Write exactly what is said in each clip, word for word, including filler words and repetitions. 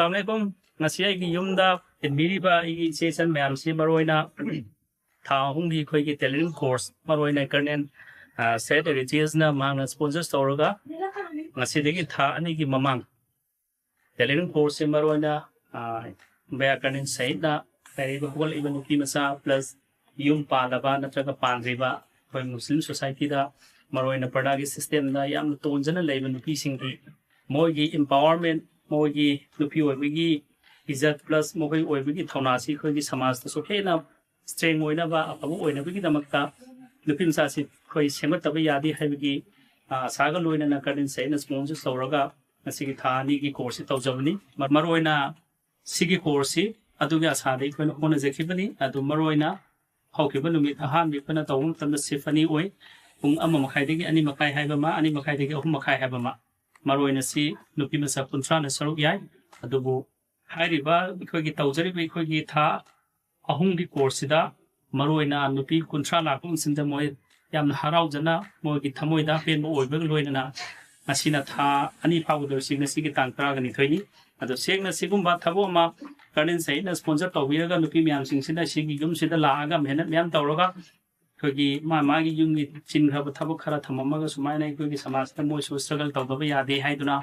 ꯑꯁꯂꯥꯃꯨ ꯑꯂꯥꯏꯀꯨꯝ꯫ ꯉꯁꯤ ꯑꯩꯒꯤ ꯌꯨꯝꯗ ꯇꯤꯟꯕꯤꯔꯤꯕ ꯑꯩꯒꯤ ꯏꯆꯦ ꯏꯆꯟ ꯃꯌꯥꯝꯁꯤ, ꯃꯔꯨꯑꯣꯏꯅ ꯊꯥ ꯑꯍꯨꯝꯒꯤ ꯑꯩꯈꯣꯏꯒꯤ tailoring course, ꯃꯔꯨꯑꯣꯏꯅ ꯀꯔꯅꯦꯜ, ꯑ, ꯁꯌꯦꯗ ꯔꯤꯇꯤꯌꯁꯅ ꯃꯍꯥꯛꯅ sponsor ꯇꯧꯔꯒ ꯉꯁꯤꯗꯒꯤ ꯊꯥ ꯑꯅꯤꯒꯤ ꯃꯃꯥꯡ tailoring courseꯁꯦ ꯃꯔꯨꯑꯣꯏꯅ, ꯑ, ꯚꯌꯥ ꯀꯔꯅꯦꯜ ꯁꯌꯦꯗꯅ ꯂꯩꯔꯤꯕ ꯍꯧꯒꯠꯂꯛꯏꯕ ꯅꯨꯄꯤ ꯃꯆꯥ plus ꯌꯨꯝ ꯄꯥꯜꯂꯕ ꯅꯠꯇ꯭ꯔꯒ ꯄꯥꯟꯗ꯭ꯔꯤꯕ ꯑꯩꯈꯣꯏ ꯃꯨꯁꯂꯤꯝ societyꯗ, ꯃꯔꯨꯑꯣꯏꯅ ꯄꯔꯗꯥꯒꯤ systemꯗ ꯌꯥꯝꯅ ꯇꯣꯟꯖꯅ ꯂꯩꯕ ꯅꯨꯄꯤꯁꯤꯡꯒꯤ ꯃꯣꯏꯒꯤ empowerment, ꯃꯣꯏꯒꯤ ꯅꯨꯄꯤ ꯑꯣꯏꯕꯒꯤ ꯏꯖꯠ plus ꯃꯈꯣꯏ ꯑꯣꯏꯕꯒꯤ ꯊꯧꯅꯥꯁꯤ ꯑꯩꯈꯣꯏꯒꯤ ꯁꯃꯥꯖꯇꯁꯨ ꯍꯦꯟꯅ strength ꯑꯣꯏꯅꯕ, ꯑꯐꯕ ꯑꯣꯏꯅꯕꯒꯤꯗꯃꯛꯇ ꯅꯨꯄꯤ ꯃꯆꯥꯁꯤ ꯑꯩꯈꯣꯏ ꯁꯦꯝꯒꯠꯇꯕ ꯌꯥꯗꯦ ꯍꯥꯏꯕꯒꯤ, ꯑ, ꯑꯁꯥꯒ ꯂꯣꯏꯅꯅ ꯀꯔꯅꯦꯜ ꯁꯌꯦꯗꯅ sponsor ꯇꯧꯔꯒ ꯉꯁꯤꯒꯤ ꯊꯥ ꯑꯅꯤꯒꯤ courseꯁꯤ ꯇꯧꯖꯕꯅꯤ꯫ ꯃ-, ꯃꯔꯨꯑꯣꯏꯅ ꯁꯤꯒꯤ courseꯁꯤ ꯑꯗꯨꯒꯤ ꯑꯁꯥꯗ ꯑꯩꯈꯣꯏꯅ ꯍꯣꯠꯅꯖꯈꯤꯕꯅꯤ꯫ ꯑꯗꯨ ꯃꯔꯨꯑꯣꯏꯅ ꯍꯧꯈꯤꯕ ꯅꯨꯃꯤꯠ ꯑꯍꯥꯟꯕ ꯑꯩꯈꯣꯏꯅ ꯇꯧꯕ ꯃꯇꯝꯗ shift ꯑꯅꯤ ꯑꯣꯏ, ꯄꯨꯡ ꯑꯃ ꯃꯈꯥꯏꯗꯒꯤ ꯑꯅꯤ ꯃꯈꯥꯏ ꯍꯥꯏꯕ ꯑꯃ, ꯑꯅꯤ ꯃꯈꯥꯏꯗꯒꯤ ꯑꯍꯨꯝ ꯃꯈꯥꯏ ꯍꯥꯏꯕ ꯑꯃ꯫ ꯃꯔꯨꯑꯣꯏꯅ ꯁꯤ ꯅꯨꯄꯤ ꯃꯆꯥ ꯀꯨꯟꯊ꯭ꯔꯥꯅ ꯁꯔꯨꯛ ꯌꯥꯏ꯫ ꯑꯗꯨꯕꯨ ꯍꯥꯏꯔꯤꯕ ꯑꯩꯈꯣꯏꯒꯤ ꯇꯧꯖꯔꯤꯕ ꯑꯩꯈꯣꯏꯒꯤ ꯊꯥ ꯑꯍꯨꯝꯒꯤ courseꯁꯤꯗ ꯃꯔꯨꯑꯣꯏꯅ ꯅꯨꯄꯤ ꯀꯨꯟꯊ꯭ꯔꯥ ꯂꯥꯛꯄ ꯃꯁꯤꯡꯗ ꯃꯣꯏ ꯌꯥꯝꯅ ꯍꯔꯥꯎꯖꯅ ꯃꯣꯏꯒꯤ ꯊꯃꯣꯏꯗ ꯑꯄꯦꯟꯕ ꯑꯣꯏꯕꯒ ꯂꯣꯏꯅꯅ ꯉꯁꯤꯅ ꯊꯥ ꯑꯅꯤ ꯐꯥꯎꯒꯗꯧꯔꯤꯁꯤ ꯉꯁꯤꯒꯤ ꯇꯥꯡ ꯇꯔꯥꯒ ꯅꯤꯊꯣꯏꯅꯤ꯫ ꯑꯗꯣ ꯁꯦꯡꯅ ꯁꯤꯒꯨꯝꯕ ꯊꯕꯛ ꯑꯃ ꯀꯔꯅꯦꯜ ꯁꯌꯦꯗꯅ sponsor ꯇꯧꯕꯤꯔꯒ ꯅꯨꯄꯤ ꯃꯌꯥꯝꯁꯤꯡꯁꯤꯅ ꯁꯤꯒꯤ ꯌꯨꯝꯁꯤꯗ ꯂꯥꯛꯑꯒ ꯃꯦꯍꯅꯠ ꯃꯌꯥꯝ ꯇꯧꯔꯒ ꯑꯩꯈꯣꯏꯒꯤ ꯃꯥ ꯃꯥꯒꯤ ꯌꯨꯝꯒꯤ ꯆꯤꯟꯈ꯭ꯔꯕ ꯊꯕꯛ ꯈꯔ ꯊꯝꯃꯝꯃꯒ ꯁꯨꯃꯥꯏꯅ ꯑꯩꯈꯣꯏꯒꯤ ꯁꯃꯥꯖꯇ ꯃꯣꯏꯁꯨ struggle ꯇꯧꯗꯕ ꯌꯥꯗꯦ ꯍꯥꯏꯗꯨꯅ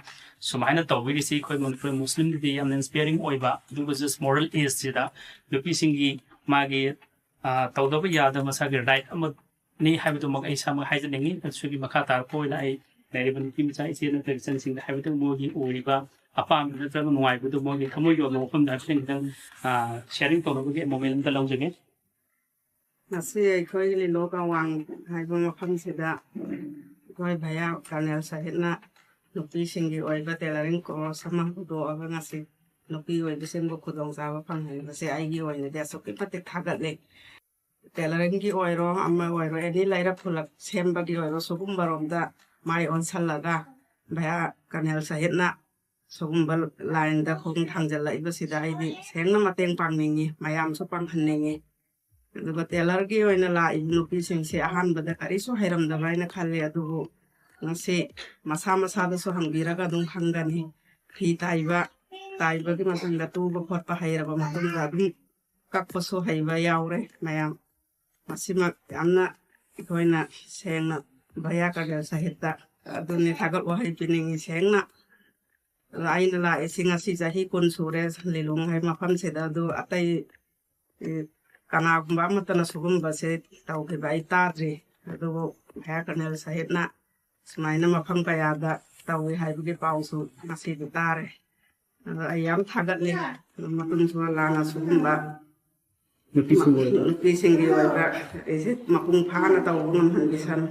ꯁꯨꯃꯥꯏꯅ ꯇꯧꯕꯤꯔꯤꯁꯤ ꯑꯩꯈꯣꯏ ꯃꯅꯤꯄꯨꯔ ꯃꯨꯁꯂꯤꯝꯒꯤꯗꯤ ꯌꯥꯝꯅ inspiring ꯑꯣꯏꯕ, ꯑꯗꯨꯒ just moral ageꯁꯤꯗ ꯅꯨꯄꯤꯁꯤꯡꯒꯤ ꯃꯥꯒꯤ, ꯑ, ꯇꯧꯗꯕ ꯌꯥꯗꯕ ꯃꯁꯥꯒꯤ right ꯑꯃꯅꯤ ꯍꯥꯏꯕꯗꯨꯃꯛ ꯑꯩ ꯏꯁꯥꯃꯛ ꯍꯥꯏꯖꯅꯤꯡꯉꯤ꯫ ꯑꯗꯨꯒꯤ ꯃꯈꯥ ꯇꯥꯔꯛꯄ ꯑꯣꯏꯅ ꯑꯩ ꯂꯩꯔꯤꯕ ꯅꯨꯄꯤ ꯃꯆꯥ ꯏꯆꯦ ꯅꯠꯇ꯭ꯔꯒ ꯏꯆꯟꯁꯤꯡꯗ ꯍꯥꯏꯕꯗꯤ ꯃꯣꯏꯒꯤ ꯑꯣꯏꯔꯤꯕ ꯑꯄꯥꯝꯕ ꯅꯠꯇ꯭ꯔꯒ ꯅꯨꯡꯉꯥꯏꯕꯗꯨ ꯃꯣꯏꯒꯤ ꯊꯃꯣꯏ ꯌꯧꯕ ꯃꯐꯝꯗ ꯍꯥꯏꯐꯦꯠꯇꯪ ꯈꯤꯇꯪ, ꯑ, sharing ꯇꯧꯅꯕꯒꯤ moment ꯑꯝꯇ ꯂꯧꯖꯒꯦ꯫ ꯉꯁꯤ ꯑꯩꯈꯣꯏ ꯂꯤꯂꯣꯡ ꯀꯋꯥꯡ ꯍꯥꯏꯕ ꯃꯐꯝꯁꯤꯗ ꯑꯩꯈꯣꯏ ꯚꯌꯥ ꯀꯔꯅꯦꯜ ꯁꯍꯤꯗꯅ ꯅꯨꯄꯤꯁꯤꯡꯒꯤ ꯑꯣꯏꯕ tailoring course ꯑꯃ ꯍꯧꯗꯣꯛꯑꯒ ꯉꯁꯤ ꯅꯨꯄꯤ ꯑꯣꯏꯕꯁꯤꯡꯕꯨ ꯈꯨꯗꯣꯡꯆꯥꯕ ꯐꯪꯍꯟꯕꯁꯦ ꯑꯩꯒꯤ ꯑꯣꯏꯅꯗꯤ ꯑꯁꯨꯛꯀꯤ ꯃꯇꯤꯛ ꯊꯥꯒꯠꯂꯤ꯫ Tailoringꯒꯤ ꯑꯣꯏꯔꯣ, ꯑꯃ ꯑꯣꯏꯔꯣ, ꯑꯦꯅꯤ ꯂꯩꯔꯛ ꯈꯨꯂꯛ ꯁꯦꯝꯕꯒꯤ ꯑꯣꯏꯔꯣ, ꯁꯨꯒꯨꯝꯕꯔꯣꯝꯗ ꯃꯥꯏ ꯑꯣꯟꯁꯜꯂꯒ ꯚꯌꯥ ꯀꯔꯅꯦꯜ ꯁꯍꯤꯗꯅ ꯁꯨꯒꯨꯝꯕ lineꯗ ꯈꯣꯡ ꯊꯥꯡꯖꯜꯂꯛꯏꯕꯁꯤꯗ ꯑꯩꯗꯤ ꯁꯦꯡꯅ ꯃꯇꯦꯡ ꯄꯥꯡꯅꯤꯡꯉꯤ, ꯃꯌꯥꯝꯁꯨ ꯄꯥꯡꯍꯟꯅꯤꯡꯉꯤ꯫ ꯑꯗꯨꯒ tailorꯒꯤ ꯑꯣꯏꯅ ꯂꯥꯛꯏꯕ ꯅꯨꯄꯤꯁꯤꯡꯁꯦ ꯑꯍꯥꯟꯕꯗ ꯀꯔꯤꯁꯨ ꯍꯩꯔꯝꯗꯕ ꯍꯥꯏꯅ ꯈꯜꯂꯤ, ꯑꯗꯨꯕꯨ ꯉꯁꯤ ꯃꯁꯥ ꯃꯁꯥꯗꯁꯨ ꯍꯪꯕꯤꯔꯒ ꯑꯗꯨꯝ ꯈꯪꯒꯅꯤ꯫ ꯐꯤ ꯇꯥꯏꯕ, ꯇꯥꯏꯕꯒꯤ ꯃꯇꯨꯡꯗ ꯇꯨꯕ ꯈꯣꯠꯄ ꯍꯩꯔꯕ ꯃꯇꯨꯡꯗ ꯑꯗꯨꯝ ꯀꯛꯄꯁꯨ ꯍꯩꯕ ꯌꯥꯎꯔꯦ ꯃꯌꯥꯝ꯫ ꯃꯁꯤꯃꯛ ꯌꯥꯝꯅ ꯑꯩꯈꯣꯏꯅ ꯁꯦꯡꯅ ꯚꯩꯌꯥ ꯀꯔꯅꯦꯜ ꯁꯥꯍꯤꯠꯇ ꯑꯗꯨꯅꯤ ꯊꯥꯒꯠ ꯋꯥꯍꯩ ꯄꯤꯅꯤꯡꯉꯤ ꯁꯦꯡꯅ꯫ ꯑꯗꯣ ꯑꯩꯅ ꯂꯥꯛꯏꯁꯤ ꯉꯁꯤ ꯆꯍꯤ ꯀꯨꯟ ꯁꯨꯔꯦ ꯂꯤꯂꯣꯡ ꯍꯥꯏ ꯃꯐꯝꯁꯤꯗ꯫ ꯑꯗꯨ ꯑꯇꯩ, ꯑꯦ, ꯀꯅꯥꯒꯨꯝꯕ ꯑꯃꯠꯇꯅ ꯁꯤꯒꯨꯝꯕꯁꯦ ꯇꯧꯈꯤꯕ ꯑꯩ ꯇꯥꯗ꯭ꯔꯤ꯫ ꯑꯗꯨꯕꯨ ꯚꯩꯌꯥ ꯀꯔꯅꯦꯜ ꯁꯥꯍꯤꯠꯅ ꯁꯨꯃꯥꯏꯅ ꯃꯐꯝ ꯀꯌꯥꯗ ꯇꯧꯏ ꯍꯥꯏꯕꯒꯤ ꯄꯥꯎꯁꯨ ꯉꯁꯤꯗꯤ ꯇꯥꯔꯦ꯫ ꯑꯗꯣ ꯑꯩ ꯌꯥꯝ ꯊꯥꯒꯠꯂꯤ꯫ ꯃꯇꯨꯡꯁꯨ ꯂꯥꯟꯅ ꯁꯤꯒꯨꯝꯕ ꯅꯨꯄꯤꯁꯤꯡꯒꯤ ꯑꯣꯏꯕ ꯅꯨꯄꯤꯁꯤꯡꯒꯤ ꯑꯣꯏꯕ ꯑꯩꯁꯦ ꯃꯄꯨꯡ ꯐꯥꯅ ꯇꯧꯕ ꯉꯝꯍꯟꯕꯤꯁꯅꯨ꯫